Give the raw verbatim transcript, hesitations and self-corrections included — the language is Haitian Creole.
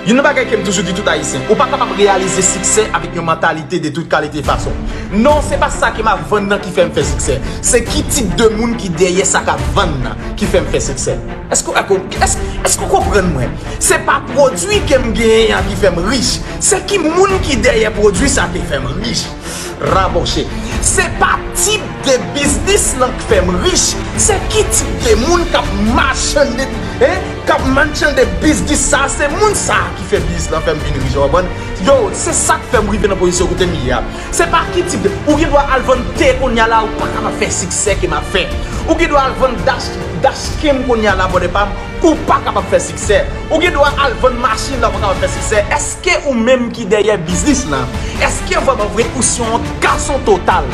Youn nan bagay ke m toujou di tout Ayisyen, ou pa kapab reyalize siksè avèk yon mantalite de tout kalite fason. Non, se pa sa ke m ap vann nan ki fè m fè siksè. Se ki tip de moun ki dèyè sa k ap vann nan ki fè m fè siksè. Èske, èske, èske, èske w konprann mwen? Se pa pwodui ke m genyen an ki fè m rich. Se ki moun ki dèyè pwodui sa ki fè m rich. Rabòche. Se pa tip de biznis lan k fè m rich. Se ki tip de moun k ap machande, hein, k ap machande biznis sa, se moun sa ki fè biznis lan fè m vin rich, w konprann? Yo, se sa k fè m rive nan pozisyon kote m ye a. Se pa ki tip de, ou gen dwa al vann te kounye a la, ou pa kapab fè siksè ke m ap fè. Ou gen dwa al vann dash, dash cam kounye a la, bòdè pa m, ou pa kapab fè siksè. Ou gen dwa al vann machin la, ou pa kapab fè siksè. Èske ou menm ki dèyè biznis lan? Èske vrèman vre ou se yon gason total?